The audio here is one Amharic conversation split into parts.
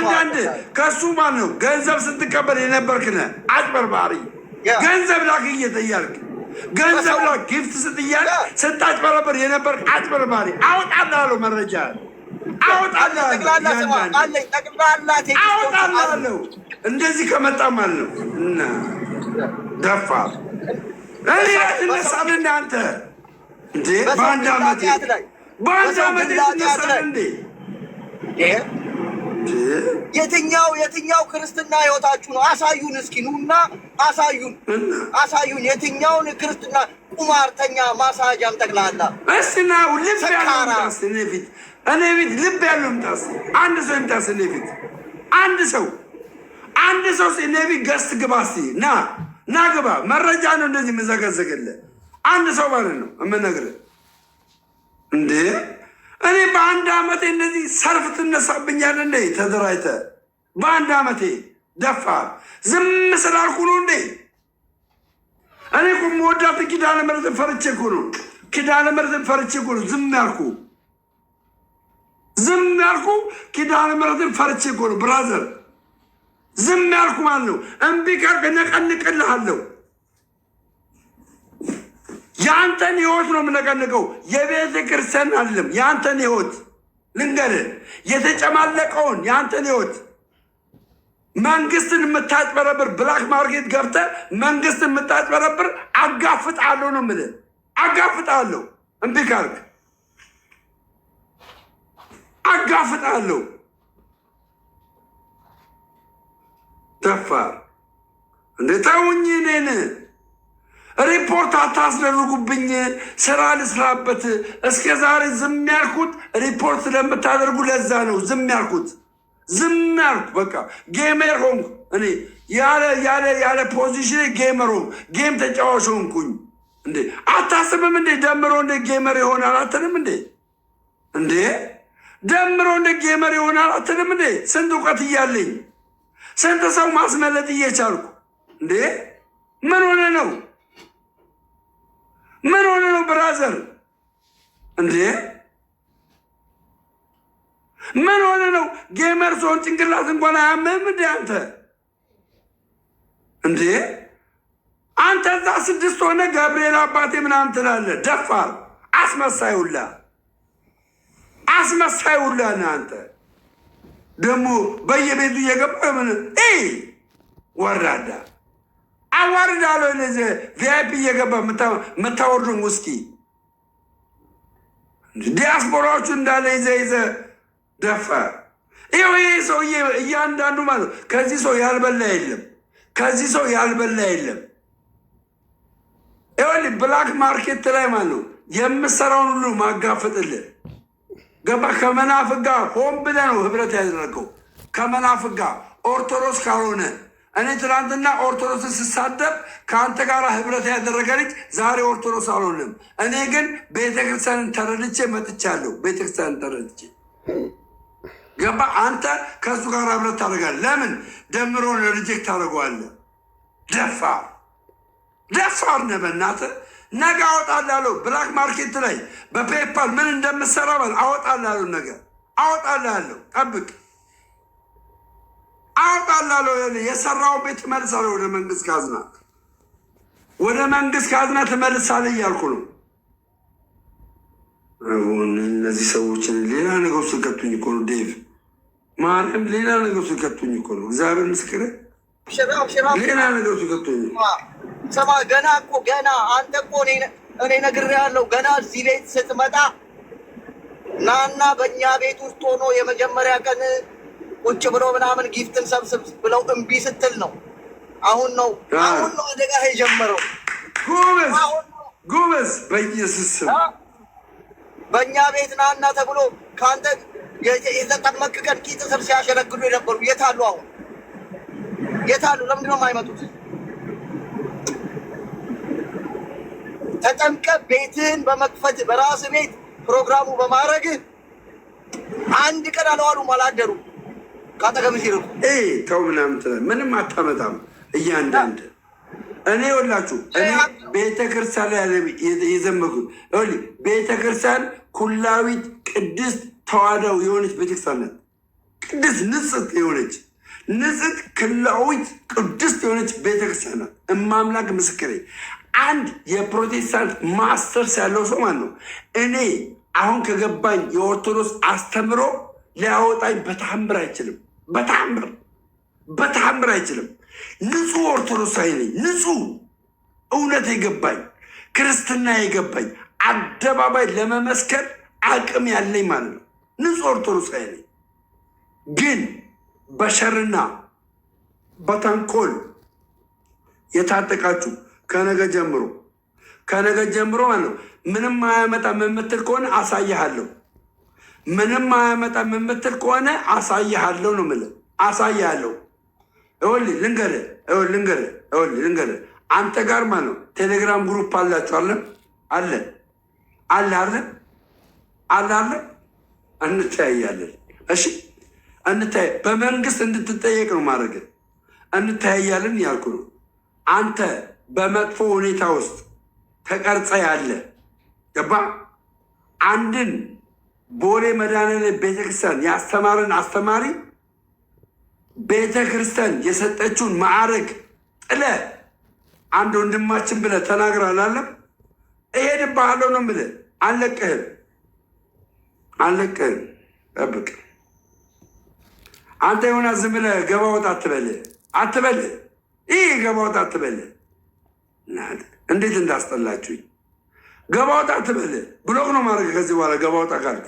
እያንዳንድ ከሱ ማለት ነው ገንዘብ ስትቀበል የነበርክ ነህ አጭበርባሪ። ገንዘብ ላክ እየጠያልክ፣ ገንዘብ ላክ፣ gift ስጥ እያልክ ስታጭበረብር የነበርክ አጭበርባሪ። አወጣልሃለሁ፣ መረጃ አወጣልሃለሁ፣ አወጣልሃለሁ። እንደዚህ ከመጣ ማለት ነው እና ደፋር እኔ ላይ ትነሳለህ እንደ አንተ እንዴ? በአንድ ዓመቴ ትነሳለህ እንዴ? የትኛው ክርስትና ህይወታችሁ ነው? አሳዩን እስኪ፣ ኑና አሳዩን፣ አሳዩን። የትኛውን ክርስትና? ቁማርተኛ ማሳጃም ጠቅላላ። እስቲ ና፣ ልብ ያለው ይምጣ እኔ ፊት፣ እኔ ፊት ልብ ያለው ይምጣ። አንድ ሰው ይምጣ እኔ ፊት፣ አንድ ሰው፣ አንድ ሰው እኔ ፊት guest ግባ እስቲ፣ ና ና ግባ። መረጃ ነው እንደዚህ የምዘገዝግልህ፣ አንድ ሰው ማለት ነው የምነግርህ። እንዴ፣ እኔ በአንድ ዓመቴ እንደዚህ ሰልፍ ትነሳብኛለህ እንዴ? ተደራጅተህ በአንድ ዓመቴ፣ ደፋር፣ ዝም ስላልኩ ነው እንዴ? እኔ እኮ የምወዳት ኪዳነ ምሕረትን ፈርቼ እኮ ነው። ኪዳነ ምሕረትን ፈርቼ እኮ ነው ዝም ያልኩ። ዝም ያልኩ ኪዳነ ምሕረትን ፈርቼ እኮ ነው brother። ዝም ያልኩ ማለት ነው። እምቢ ካልክ እነቀንቅልሃለሁ። የአንተን ህይወት ነው የምነቀንቀው፣ የቤተ ክርስቲያን አይደለም። የአንተን ህይወት ልንገርህ፣ የተጨማለቀውን የአንተን ህይወት፣ መንግስትን የምታጭበረብር፣ black market ገብተህ መንግስትን የምታጭበረብር አጋፍጣለሁ ነው የምልህ። አጋፍጣለሁ። እምቢ ካልክ አጋፍጣለሁ። ደፋር፣ እንደ ተውኝ፣ እኔን ሪፖርት አታስደርጉብኝ። ስራ ልስራበት። እስከ ዛሬ ዝም ያልኩት ሪፖርት ስለምታደርጉ ለዛ ነው ዝም ያልኩት። ዝም ያልኩ በቃ gamer ሆንኩ። እኔ ያለ position gamer ሆንኩ። Game ተጫዋች ሆንኩኝ። እንዴ፣ አታስብም እንዴ? ደምሮ እንደ gamer ይሆናል አትልም እንዴ? እንዴ፣ ደምሮ እንደ gamer ይሆናል አትልም እንዴ? ስንት እውቀት እያለኝ፣ ስንት ሰው ማስመለጥ እየቻልኩ፣ እንዴ፣ ምን ሆነ ነው? ምን ሆነ ነው brother? እንዴ፣ ምን ሆነ ነው? Gamer ሲሆን ጭንቅላት እንኳን አያምህም እንዴ አንተ? እንዴ፣ አንተ እዛ ስድስት ሆነ ገብርኤል አባቴ ምናምን ትላለህ። ደፋር አስመሳይ ሁላ፣ አስመሳይ ሁላ ነህ አንተ። ደግሞ በየቤቱ እየገባ ምን ወራዳ፣ አዋርዳለሁ። እነዚህ VIP እየገባ የምታወርዱን ውስኪ ዲያስፖራዎቹ እንዳለ ይዘ ይዘ ደፋ። ይኸው ይሄ ሰውዬ እያንዳንዱ ማለት ከዚህ ሰው ያልበላ የለም። ከዚህ ሰው ያልበላ የለም። ይኸውልህ black market ላይ ማለት ነው የምሰራውን ሁሉ ማጋፈጥልህ፣ ገባ። ከመናፍቅ ጋር ሆን ብለህ ነው ህብረት ያደረገው፣ ከመናፍቅ ጋር፣ ኦርቶዶክስ ካልሆነ። እኔ ትናንትና ኦርቶዶክስን ስሳደብ ከአንተ ጋር ህብረት ያደረገ ልጅ ዛሬ ኦርቶዶክስ አልሆንም። እኔ ግን ቤተክርስቲያንን ተረድቼ መጥቻለሁ። ቤተክርስቲያንን ተረድቼ፣ ገባ። አንተ ከእሱ ጋር ህብረት ታደርጋለህ። ለምን ደምሮን reject ታደርገዋለህ? ደፋር፣ ደፋር ነህ። በእናትህ ነገ አወጣልሃለሁ። Black market ላይ በ PayPal ምን እንደምሰራ በል፣ አወጣልሃለሁ። ነገ አወጣልሃለሁ። ጠብቅ፣ አወጣልሃለሁ። የሰራውን ቤት ትመልሳለህ ወደ መንግስት ካዝና፣ ወደ መንግስት ካዝና ትመልሳለህ እያልኩ ነው። አሁን እነዚህ ሰዎችን ሌላ ነገር ውስጥ ከቱኝ እኮ ነው ዴቭ፣ ማርያም፣ ሌላ ነገር ውስጥ ከቱኝ እኮ ነው። እግዚአብሔር ምስክር፣ ሌላ ነገር ውስጥ ከቱኝ። ስማ፣ ገና እኮ ገና አንተ እኮ እኔ ነግሬሃለሁ። ገና እዚህ ቤት ስትመጣ ናና በእኛ ቤት ውስጥ ሆኖ የመጀመሪያ ቀን ቁጭ ብሎ ምናምን gift ን ሰብስብ ብለው እምቢ ስትል ነው። አሁን ነው፣ አሁን ነው አደጋ የጀመረው። ጎበዝ ጎበዝ፣ በኢየሱስ ስም። በእኛ ቤት ናና ተብሎ ከአንተ የተጠመቅ ቀን ቂጥ ስር ሲያሸለግሉ የነበሩ የት አሉ? አሁን የት አሉ? ለምንድን ነው የማይመጡት? ተጠምቀ ቤትህን በመክፈት፣ በራስ ቤት ፕሮግራሙ በማድረግ አንድ ቀን አልዋሉም፣ አላደሩም። ከአጠገብህ ሲርቁ ተው ምናምን ትላለህ፣ ምንም አታመጣም። እያንዳንድ እኔ ወላችሁ እኔ ቤተ ክርስቲያን ላይ የዘመኩት፣ ቤተ ክርስቲያን ኩላዊት ቅድስት ተዋህደው የሆነች ቤተክርስቲያን ናት። ቅድስት ንጽሕት የሆነች ንጽሕት ክላዊት ቅድስት የሆነች ቤተክርስቲያን ናት። እማምላክ ምስክሬ። አንድ የፕሮቴስታንት ማስተርስ ያለው ሰው ማለት ነው እኔ አሁን ከገባኝ የኦርቶዶክስ አስተምሮ ሊያወጣኝ በተአምር አይችልም። በተአምር በተአምር አይችልም። ንጹሕ ኦርቶዶክሳዊ ነኝ። ንጹሕ እውነት የገባኝ ክርስትና የገባኝ አደባባይ ለመመስከር አቅም ያለኝ ማለት ነው። ንጹሕ ኦርቶዶክሳዊ ነኝ። ግን በሸርና በተንኮል የታጠቃችሁ ከነገ ጀምሮ ከነገ ጀምሮ ማለት ነው ምንም አያመጣም የምትል ከሆነ አሳይሃለሁ። ምንም አያመጣም የምትል ከሆነ አሳይሃለሁ ነው የምልህ። አሳይሃለሁ። ይኸውልህ ልንገርህ፣ ይኸውልህ ልንገርህ፣ ይኸውልህ ልንገርህ፣ አንተ ጋር ማለት ነው ቴሌግራም group አላችሁ አለ አለ አለ አለ አለ አለ እንተያያለን። እሺ እንታይ በመንግስት እንድትጠየቅ ነው ማድረግ። እንተያያለን ያልኩ ነው። አንተ በመጥፎ ሁኔታ ውስጥ ተቀርጸ ያለ ገባ። አንድን ቦሌ መድኃኔዓለም ቤተክርስቲያን ያስተማርን አስተማሪ ቤተክርስቲያን የሰጠችውን ማዕረግ ጥለ አንድ ወንድማችን ብለህ ተናግረሃል አለም። እሄድብሃለሁ ነው የምልህ። አልለቅህም፣ አልለቅህም። ጠብቅ። አንተ የሆነ ዝም ብለህ ገባ ወጣ አትበል፣ አትበል። ይህ ገባ ወጣ አትበል። እንዴት እንዳስጠላችሁኝ! ገባ ወጣ አትበል። block ነው ማድረግ ከዚህ በኋላ ገባ ወጣ ካልክ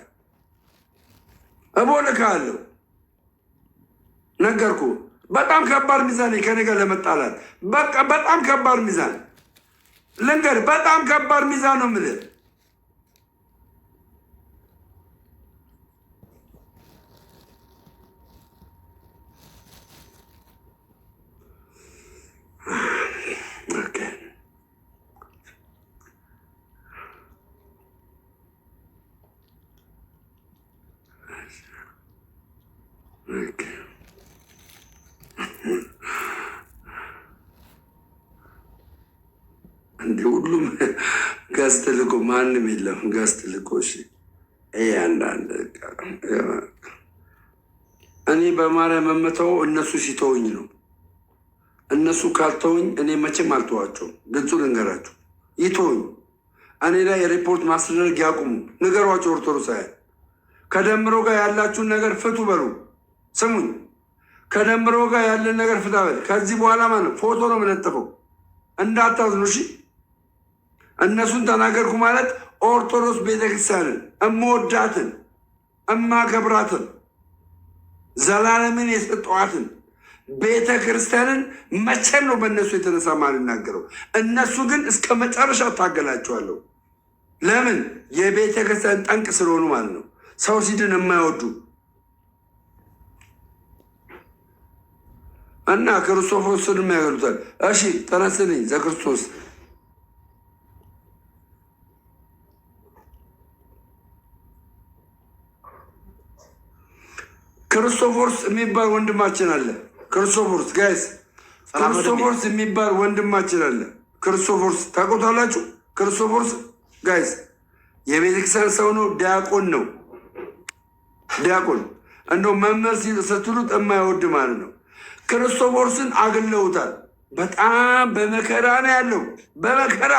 እቦልካለሁ። ነገርኩ። በጣም ከባድ ሚዛን ከኔ ጋር ለመጣላት በቃ በጣም ከባድ ሚዛን ልንገርህ፣ በጣም ከባድ ሚዛን ነው የምልህ። Okay። Okay። እንደ ሁሉም guest ልኮ ማንም የለም። Guest ልኮ እሺ፣ ይሄ አንዳንድ እኔ በማርያም የምተወው እነሱ ሲተውኝ ነው። እነሱ ካልተውኝ እኔ መቼም አልተዋቸውም። ግልጹ ልንገራችሁ፣ ይተውኝ። እኔ ላይ ሪፖርት ማስደረግ ያቁሙ። ንገሯቸው። ኦርቶዶክሳውያን ከደምሮ ጋር ያላችሁን ነገር ፍቱ በሉ። ስሙኝ፣ ከደምሮ ጋር ያለን ነገር ፍታ በል። ከዚህ በኋላ ማለት ፎቶ ነው የምለጥፈው፣ እንዳታዝኑ እሺ። እነሱን ተናገርኩ ማለት ኦርቶዶክስ ቤተክርስቲያንን እምወዳትን እማከብራትን ዘላለምን የሰጠዋትን ቤተ ክርስቲያንን መቼም ነው በእነሱ የተነሳ ማልናገረው። እነሱ ግን እስከ መጨረሻ ታገላቸዋለሁ። ለምን? የቤተ ክርስቲያን ጠንቅ ስለሆኑ ማለት ነው። ሰው ሲድን የማይወዱ እና ክርስቶፎስንም ያገሉታል። እሺ ተነስልኝ ዘክርስቶስ ክርስቶፎርስ የሚባል ወንድማችን አለ። ክርስቶፎርስ guys፣ ክርስቶፎርስ የሚባል ወንድማችን አለ። ክርስቶፎርስ ታውቁታላችሁ? ክርስቶፎርስ guys የቤተክርስቲያን ሰው ነው። ዲያቆን ነው። ዲያቆን እንደው መምህር ስትሉት የማይወድ ማለት ነው። ክርስቶፎርስን አግለውታል። በጣም በመከራ ነው ያለው። በመከራ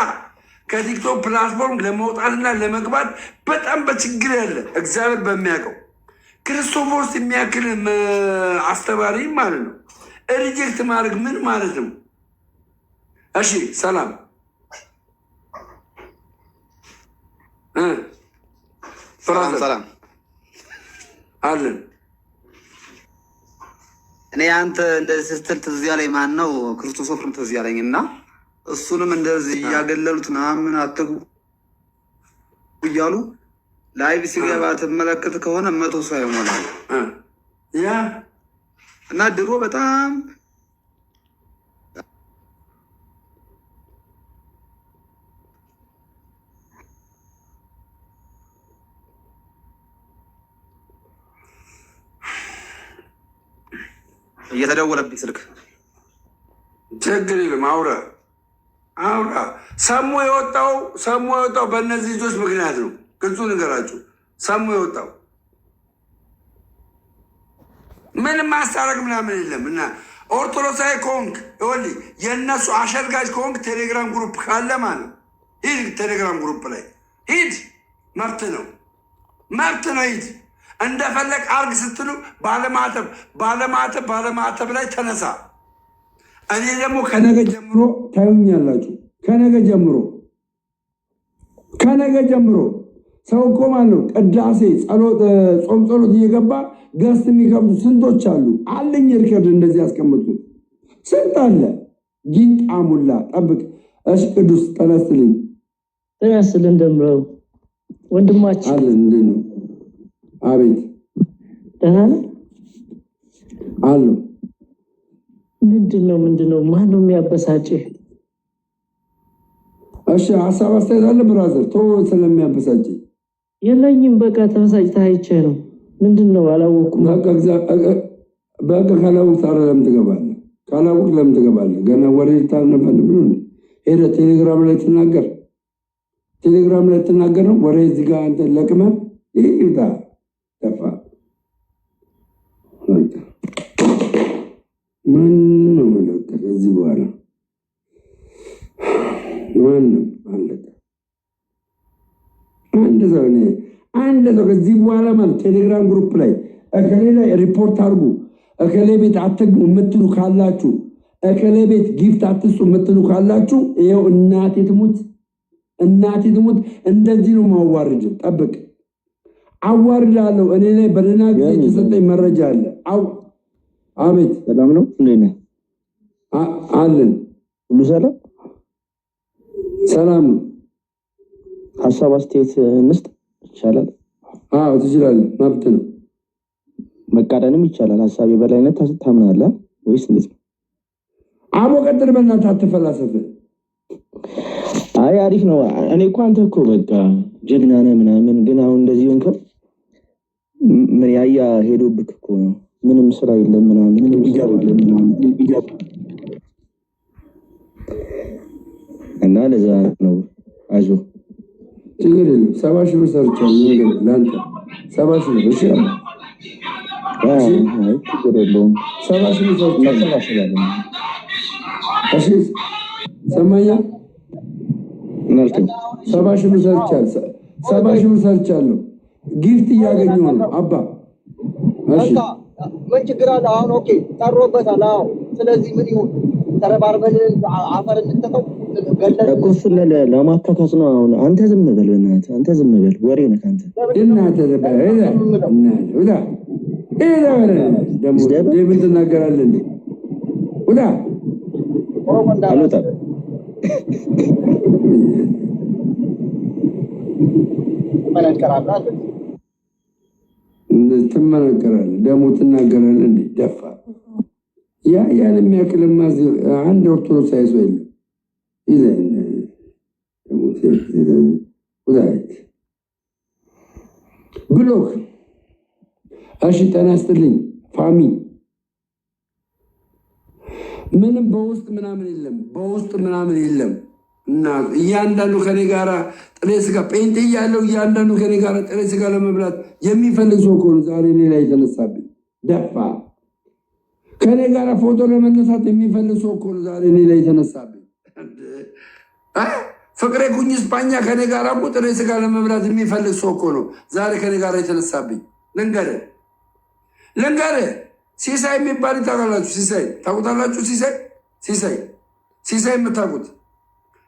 ከቲክቶክ platform ለመውጣትና ለመግባት በጣም በችግር ያለ እግዚአብሔር በሚያውቀው ክርስቶፎርስ የሚያክል አስተማሪ ማለት ነው። Reject ማድረግ ምን ማለት ነው? እሺ ሰላም ሰላም ሰላም አለን። እኔ አንተ እንደዚህ ስትል ትዝ ያለኝ ማን ነው? ክርስቶሶፍርም ትዝ ያለኝ እና እሱንም እንደዚህ እያገለሉት ምናምን አትግቡ እያሉ live ሲገባ ትመለከት ከሆነ 100 ሰው አይሞላም። ያ እና ድሮ በጣም እየተደወለብኝ ስልክ ችግር የለም። አውራ አውራ። ሰሙ የወጣው በእነዚህ ልጆች ምክንያት ነው። ግልጹ ንገራችሁ። ሰሙ የወጣው ምንም ማስታረቅ ምናምን የለም። እና ኦርቶዶክሳዊ ከሆንክ ይኸውልህ የእነሱ አሸርጋጅ ከሆንክ ቴሌግራም group ካለ ማለት ነው ሂድ፣ ቴሌግራም group ላይ ሂድ። መብት ነው፣ መብት ነው። ሂድ እንደፈለግ አርግ ስትሉ ባለማተብ ባለማተብ ባለማተብ ላይ ተነሳ። እኔ ደግሞ ከነገ ጀምሮ ታዩኛላችሁ። ከነገ ጀምሮ ከነገ ጀምሮ ሰው እኮ ማለት ነው ቅዳሴ ጸሎት፣ ጾም ጸሎት እየገባ guest የሚከብዱ ስንቶች አሉ። አለኝ record እንደዚህ ያስቀምጡት ስንት አለ። ጊንጥ አሙላ ጠብቅ። እሺ ቅዱስ ጤና ይስጥልኝ። ጤና ይስጥልኝ ደምረው ወንድማችን አለ እንዴት ነው? አቤት ደህና ነህ? አሉ። ምንድን ነው ማን ነው የሚያበሳጭህ? እሺ ሀሳብ አስተያየት አለ brother? ቶ ስለሚያበሳጭኝ የለኝም። በቃ ተበሳጭተህ አይቼ ነው። ምንድን ነው አላወኩም። በቃ ካላወቅ ታዲያ ለምን ትገባለህ? ካላወቅ ለምን ትገባለህ? ገና ወሬ ልታነፈልፍ ነው እንዴ? ሄደህ ቴሌግራም ላይ ትናገር፣ ቴሌግራም ላይ ትናገር ነው ወሬ እዚህ ጋር አንተ ለቅመህ ይህ ይውጣ ጠፋ። በቃ ማንም ነው መለቀ ከዚህ በኋላ ማንም አለቀ። አንድ ሰው እኔ አንድ ሰው ከዚህ በኋላ ማለት ቴሌግራም group ላይ እከሌ ላይ ሪፖርት አድርጉ፣ እከሌ ቤት አትግቡ የምትሉ ካላችሁ፣ እከሌ ቤት gift አትስጡ የምትሉ ካላችሁ፣ ይኸው እናቴ ትሙት እናቴ ትሙት፣ እንደዚህ ነው ማዋርድ። ጠብቅ፣ አዋርዳለሁ። እኔ ላይ በደህና ጊዜ የተሰጠኝ መረጃ አለ። አቤት። ሰላም ነው? እንዴት ነህ? አለን። ሁሉ ሰላም? ሰላም ነው። ሀሳብ አስተያየት እንስጥ ይቻላል? አዎ ትችላለህ፣ መብት ነው። መቃረንም ይቻላል። ሀሳብ የበላይነት ታምናለህ ወይስ እንዴት ነው? አቦ ቀጥል፣ በእናትህ አትፈላሰፍ። አይ አሪፍ ነው። እኔ እኮ አንተ እኮ በቃ ጀግና ነህ ምናምን፣ ግን አሁን እንደዚህ ሆንከው ምን ያያ ሄዶብክ እኮ ነው። ምንም ስራ የለም ምናምን የለም ምናምን እና ለዛ ነው። አይዞህ። ችግር የለም። 70,000 ብር ሰርቻለሁ። ነገር ለአንተ 70,000 ብር እሺ አለ። አይ ችግር የለውም። 70,000 ብር ሰርቻለሁ። እናሰባስባለን። እሺ ሰማኛ። ምን አልከኝ? 70,000 ብር ሰርቻለሁ። 70,000 ብር ሰርቻለሁ። gift እያገኘሁ ነው አባ። እሺ። በቃ ምን ችግር አለ አሁን? Okay ጠሮበታል። አዎ ስለዚህ ምን ይሁን? ተረባርበን አፈር እንክተተው ገለን እኮ እሱን ለማካካስ ነው። አሁን አንተ ዝም በል በእናትህ፣ አንተ ዝም በል፣ ወሬ ነህ አንተ። እናትህ እናትህ ውጣ ደግሞ ምን ትናገራለህ እንዴ? ውጣ። ኦሮሞ እንዳላ አልወጣም። ትመነቀራለህ። ትመነቀራለህ ደግሞ ትናገራለህ እንዴ? ደፋ ያ ያን የሚያክልማ እዚህ አንድ ኦርቶዶክሳዊ ሰው የለም። ይዘህ ደግሞ ውጣ block። እሺ ጤና ይስጥልኝ ፋሚ። ምንም በውስጥ ምናምን የለም፣ በውስጥ ምናምን የለም። እና እያንዳንዱ ከኔ ጋራ ጥሬ ስጋ ጴንጤ እያለው እያንዳንዱ ከኔ ጋራ ጥሬ ስጋ ለመብላት የሚፈልግ ሰው ከሆኑ ዛሬ እኔ ላይ የተነሳብኝ ደፋ። ከኔ ጋራ ፎቶ ለመነሳት የሚፈልግ ሰው ከሆኑ ዛሬ እኔ ላይ የተነሳብኝ እ ፍቅሬ ኩኝ ስፓኛ ከኔ ጋራ እኮ ጥሬ ስጋ ለመብላት የሚፈልግ ሰው እኮ ነው ዛሬ ከኔ ጋራ የተነሳብኝ። ልንገርህ ልንገርህ፣ ሲሳይ የሚባል ታውቃላችሁ? ሲሳይ ታውቁታላችሁ? ሲሳይ ሲሳይ ሲሳይ የምታውቁት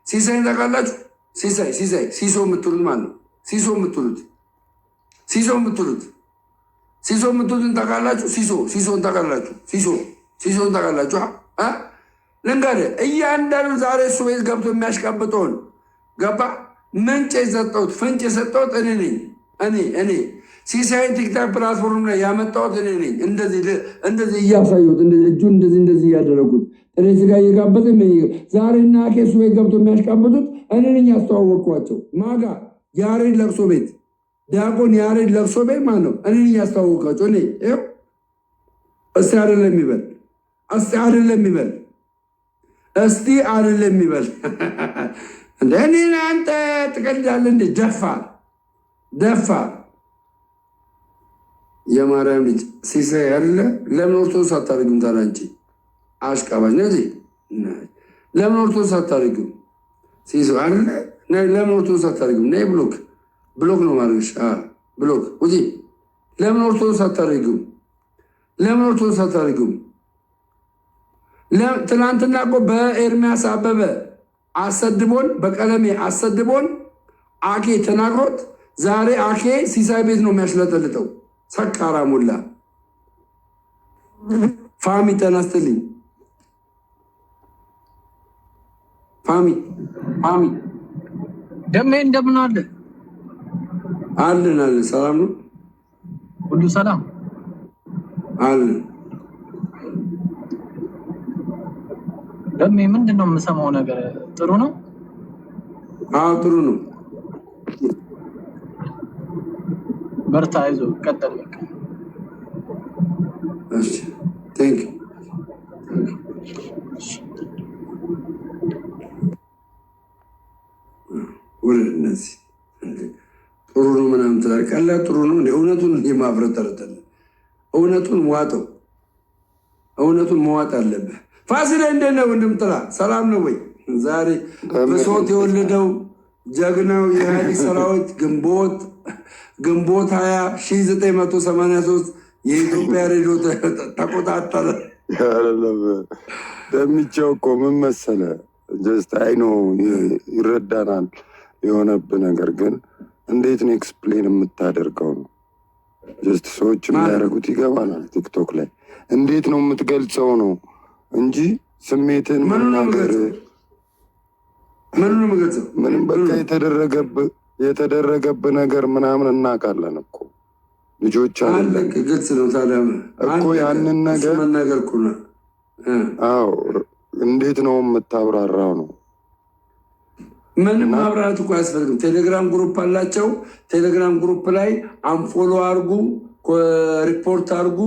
ሲሳይን ታውቃላችሁ? ሲሳይ ሲሳይ ሲሶ የምትሉት ማለት ነው። ሲሶ የምትሉት ሲሶ የምትሉት ሲሶ የምትሉትን ታውቃላችሁ? ሲሶ ሲሶን ታውቃላችሁ? ሲሶ ሲሶን ታውቃላችሁ? አ ልንገርህ፣ እያንዳንዱ ዛሬ እሱ ቤት ገብቶ የሚያሽቀብጠውን ገባ ምንጭ የሰጠሁት ፍንጭ የሰጠሁት እኔ ነኝ። እኔ ሲሳይን ቲክታክ platform ላይ ያመጣሁት እኔ ነኝ። እንደዚህ እንደዚህ እያሳየሁት እንደዚህ እጁን እንደዚህ እንደዚህ እያደረጉት ጥሬ ስጋ እየጋበዘ ዛሬ እና ኬሱ ቤት ገብቶ የሚያሽቃብጡት እኔ ነኝ ያስተዋወቅኳቸው። ማጋ ያሬድ ለቅሶ ቤት ዲያቆን ያሬድ ለቅሶ ቤት ማለት ነው። እኔ ነኝ ያስተዋወቅኳቸው። እኔ ይኸው እስቲ አይደለም ይበል፣ እስቲ አይደለም ይበል፣ እስቲ አይደለም ይበል። እንደ እኔን አንተ ትቀልዳለህ እንዴ? ደፋር ደፋር። የማርያም ልጅ ሲሳይ አለ። ለምን ኦርቶዶክስ አታደርግም ታዲያ? አንቺ አሽቃባጭ ነህ። ለምን ኦርቶዶክስ አታደርግም? ሲሱ አለ። ለምን ኦርቶዶክስ አታደርግም? ነይ block block ነው ማድረግሽ። Block ውጪ። ለምን ኦርቶዶክስ አታደርግም? ለምን ኦርቶዶክስ አታደርግም? ትናንትና እኮ በኤርሚያስ አበበ አሰድቦን፣ በቀለሜ አሰድቦን አኬ ተናግሮት ዛሬ አኬ ሲሳይ ቤት ነው የሚያሽለጠልጠው። ሰካራ ሙላ ፋሚ ተናስትልኝ። ፋሚ ፋሚ። ደሜ እንደምን አለ? አለን አለን። ሰላም ነው። ሁሉ ሰላም። አለን። ደሜ ምንድን ነው የምሰማው ነገር? ጥሩ ነው? አዎ ጥሩ ነው። በርታ፣ አይዞህ፣ ቀጥል። በቃ። እሺ thank you። ውረድ። እነዚህ ጥሩ ነው ምናምን ትላለህ። ቀላል ጥሩ ነው እንደ እውነቱን የማፍረጠረጠን እውነቱን ዋጠው። እውነቱን መዋጥ አለብህ። ፋሲል እንዴት ነህ ወንድም? ጥላ ሰላም ነው ወይ? ዛሬ ብሶት የወለደው ጀግናው የኢህአዴግ ሰራዊት ግንቦት 20 1983 የኢትዮጵያ ሬዲዮ ተቆጣጠረ። አይደለም ደሚቸው እኮ ምን መሰለ፣ just I know ይረዳናል የሆነብህ ነገር፣ ግን እንዴት ነው explain የምታደርገው ነው። Just ሰዎች የሚያደርጉት ይገባናል። ቲክቶክ ላይ እንዴት ነው የምትገልጸው ነው እንጂ ስሜትን ምኑን ነው መናገር የምገልጸው? ምኑን ነው የምገልጸው? ምንም በቃ የተደረገብህ ነገር ምናምን እናውቃለን እኮ፣ ልጆች አይደለም። አለቀ። ግልጽ ነው። ታዲያ እኮ አለቀ። ያንን እሱ ነገር መናገር እኮ ነው። አዎ፣ እንዴት ነው የምታብራራው ነው። ምንም እና ማብራራት እኮ አያስፈልግም። ቴሌግራም group አላቸው። ቴሌግራም group ላይ unfollow አርጉ፣ ሪፖርት አርጉ፣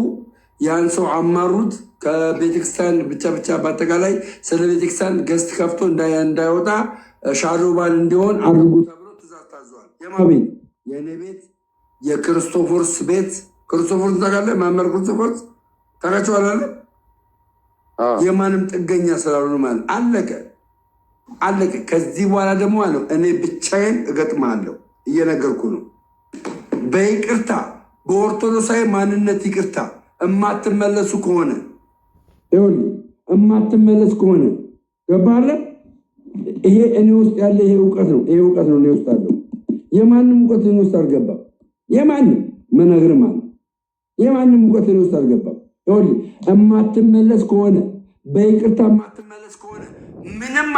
ያን ሰው አማሩት። ከቤተክርስቲያን ብቻ ብቻ በአጠቃላይ ስለ ቤተክርስቲያን guest ከፍቶ እንዳይወጣ shadow ban እንዲሆን አድርጉ ተብሎ ትእዛዝ ታዟል። የማ ቤት? የእኔ ቤት፣ የክርስቶፎርስ ቤት። ክርስቶፎርስ ታውቃለህ? መምህር ክርስቶፎርስ ታውቃቸዋለህ? አይደል? አዎ። የማንም ጥገኛ ስላልሆኑ ማለት አለቀ አለቀ። ከዚህ በኋላ ደግሞ አለው እኔ ብቻዬን እገጥማለሁ። እየነገርኩ ነው። በይቅርታ በኦርቶዶክሳዊ ማንነት ይቅርታ እማትመለሱ ከሆነ፣ ይኸውልህ እማትመለስ ከሆነ፣ ገባህ አይደል? ይሄ እኔ ውስጥ ያለ ይሄ እውቀት ነው። ይሄ እውቀት ነው እኔ ውስጥ አለው። የማንም እውቀት እኔ ውስጥ አልገባም። የማንም መነግርህ ማለት የማንም እውቀት እኔ ውስጥ አልገባም። ይኸውልህ እማትመለስ ከሆነ፣ በይቅርታ እማትመለስ ከሆነ፣ ምንም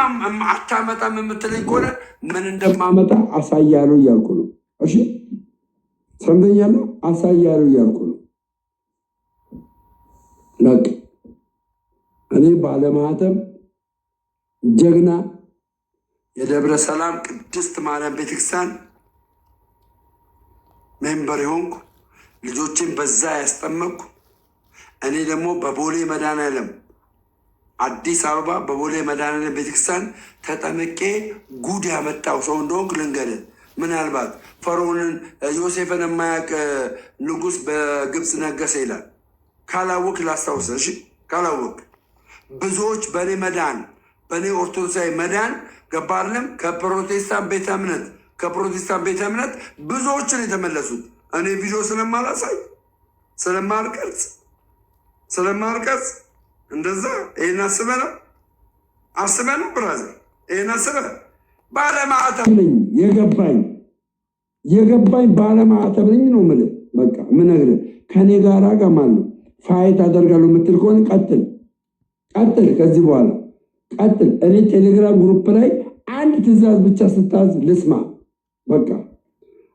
አታመጣም የምትለኝ ከሆነ ምን እንደማመጣ አሳያለሁ እያልኩ ነው። እሺ ሰምተኛለህ? አሳያለሁ እያልኩ ነው። በቃ እኔ ባለማህተብ ጀግና የደብረ ሰላም ቅድስት ማርያም ቤተክርስቲያን member የሆንኩ፣ ልጆችን በዛ ያስጠመቅኩ፣ እኔ ደግሞ በቦሌ መድኃኔዓለም አዲስ አበባ በቦሌ መድኃኔዓለም ቤተክርስቲያን ተጠምቄ ጉድ ያመጣው ሰው እንደሆንክ ልንገርህ። ምናልባት ፈርዖንን ዮሴፍን የማያውቅ ንጉሥ በግብፅ ነገሰ ይላል። ካላወቅ ላስታውስህ፣ እሺ ካላወቅ፣ ብዙዎች በእኔ መዳን፣ በእኔ ኦርቶዶክሳዊ መዳን፣ ገባህ አይደለም፣ ከፕሮቴስታንት ቤተ እምነት ብዙዎችን የተመለሱት እኔ ቪዲዮ ስለማላሳይ ስለማልቀርጽ እንደዛ ይህን አስበህ ነው፣ አስበህ ነው brother፣ ይህን አስበህ ባለማዕተብ ነኝ። የገባኝ ባለማዕተብ ነኝ ነው የምልህ። በቃ የምነግርህ ከኔ ጋር ጋር ማለት ነው fight አደርጋለሁ የምትል ከሆነ ቀጥል፣ ቀጥል፣ ከዚህ በኋላ ቀጥል። እኔ ቴሌግራም group ላይ አንድ ትእዛዝ ብቻ ስታዝ ልስማ፣ በቃ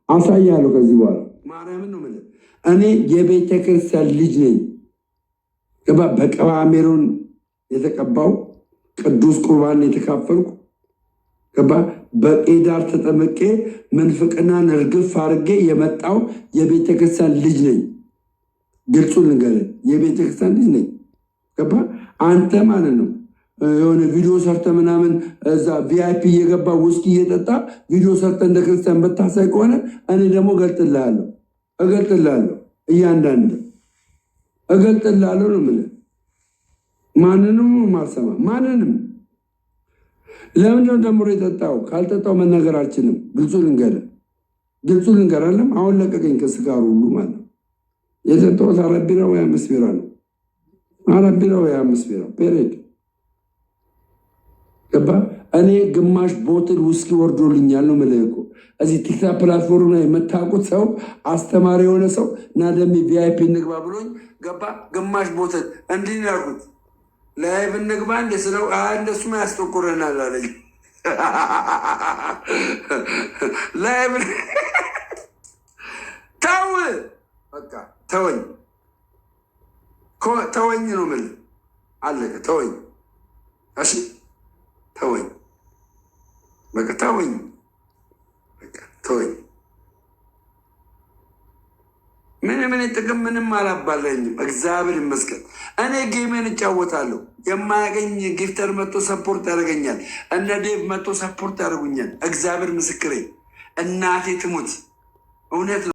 አሳያለሁ። ከዚህ በኋላ ማርያምን ነው የምልህ። እኔ የቤተ ክርስቲያን ልጅ ነኝ። ገባ? በቅብዓ ሜሮን የተቀባው፣ ቅዱስ ቁርባን የተካፈልኩ፣ ገባ? በቄዳር ተጠምቄ ምንፍቅናን እርግፍ አድርጌ የመጣው የቤተ ክርስቲያን ልጅ ነኝ። ግልጹን ልንገርህ፣ የቤተ ክርስቲያን ልጅ ነኝ። ገባ? አንተ ማለት ነው የሆነ ቪዲዮ ሰርተ ምናምን እዛ VIP እየገባ ውስኪ እየጠጣ ቪዲዮ ሰርተ እንደ ክርስቲያን በታሳይ ከሆነ እኔ ደግሞ እገልጥልሃለሁ፣ እገልጥልሃለሁ። እያንዳንድ እገልጥልሃለሁ ነው የምልህ። ማንንም ማልሰማ ማንንም። ለምንድነው ደምሮ የጠጣው? ካልጠጣው መናገር አልችልም። ግልጹ ልንገርህ፣ ግልጹ ልንገር አለም አሁን ለቀቀኝ ከስጋሩ ሁሉ ማለት ነው። የጠጣሁት አራት ቢራ ወይ አምስት ቢራ ነው። አራት ቢራ ወይ አምስት ቢራ period። ገባ። እኔ ግማሽ bottle ውስኪ ወርዶልኛል ነው የምልህ እኮ። እዚህ ቲክታክ platform ላይ የምታውቁት ሰው፣ አስተማሪ የሆነ ሰው እና ደሜ VIP እንግባ ብሎኝ ገባ። ግማሽ bottle እንዲህ ነው ያልኩት። Live እንግባ እንደ ስለው እንደሱማ ያስጠቁረናል አለኝ። Live ተው በቃ ተወኝ፣ ተወኝ ነው የምልህ። አለቀ። ተወኝ፣ እሺ ተወኝ፣ በቃ ተወኝ፣ በቃ ተወኝ። ምንም እኔ ጥቅም ምንም አላባለኝም። እግዚአብሔር ይመስገን። እኔ game ኤን እጫወታለሁ። የማያገኝ gifter መጥቶ support ያደርገኛል። እነ ዴቭ መጥቶ support ያደርጉኛል። እግዚአብሔር ምስክሬ፣ እናቴ ትሙት፣ እውነት ነው።